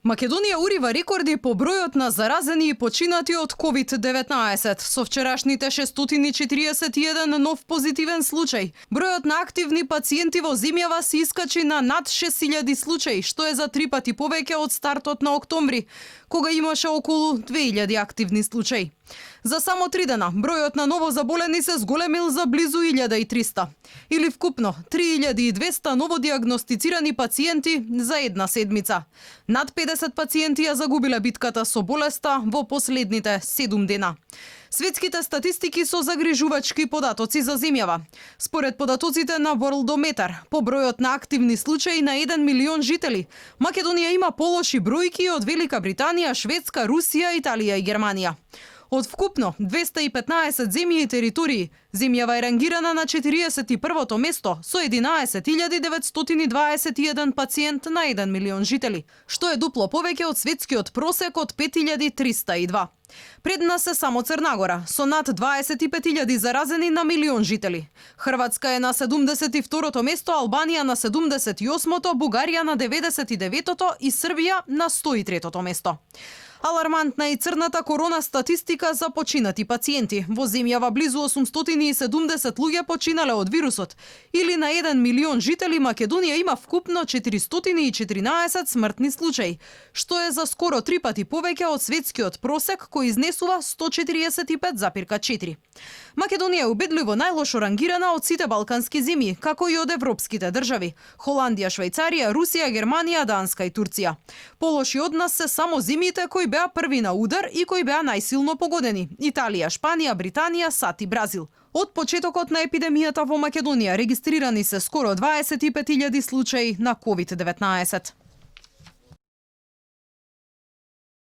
Македонија урива рекорди по бројот на заразени и починати од COVID-19. Со вчерашните 641 нов позитивен случај, бројот на активни пациенти во земјава се искачи на над 6000 случаи, што е за 3 пати повеќе од стартот на октомври, кога имаше околу 2000 активни случаи. За само 3 дена, бројот на новозаболени се зголемил за близу 1300, или вкупно 3200 новодиагностицирани пациенти за една седмица. Над 50 пациенти ја загубиле битката со болеста во последните 7 дена. Светските статистики со загрижувачки податоци за земјава. Според податоците на Worldometer, по бројот на активни случаи на 1 милион жители, Македонија има полоши бројки од Велика Британија, Шведска, Русија, Италија и Германија. Од вкупно 215 земји и територии, земјава е рангирана на 41-то место со 11.921 пациент на 1 милион жители, што е дупло повеќе од светскиот просек од 5302. Пред нас е само Црнагора, со над 25.000 заразени на милион жители. Хрватска е на 72-то место, Албанија на 78-то, Бугарија на 99-то и Србија на 103-то место. Алармантна и црната корона статистика за починати пациенти. Во земјава близу 870 луѓе починале од вирусот, или на 1 милион жители Македонија има вкупно 414 смртни случаи, што е за скоро 3 пати повеќе од светскиот просек кој изнесува 145,4. Македонија е убедливо најлошо рангирана од сите балкански земји, како и од европските држави: Холандија, Швајцарија, Русија, Германија, Данска и Турција. Полоши од нас се само земјите кои беа први на удар и кои беа најсилно погодени: Италија, Шпанија, Британија, САД и Бразил. Од почетокот на епидемијата во Македонија регистрирани се скоро 25.000 случаи на COVID-19.